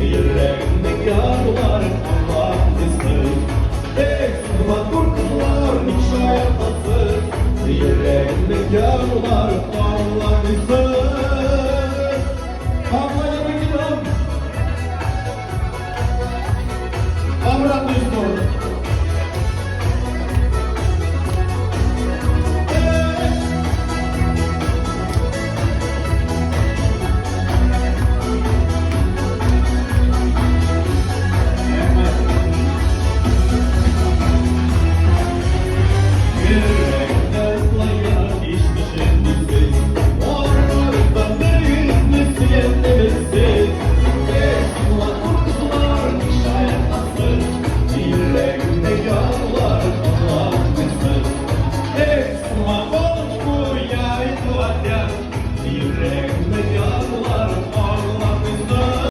Йөрәгемнең яраларын аңлам дисез. Эх, сез матур кызлар, ник шаяртасыз? Йөрәгемнең яраларын аңлам дисез.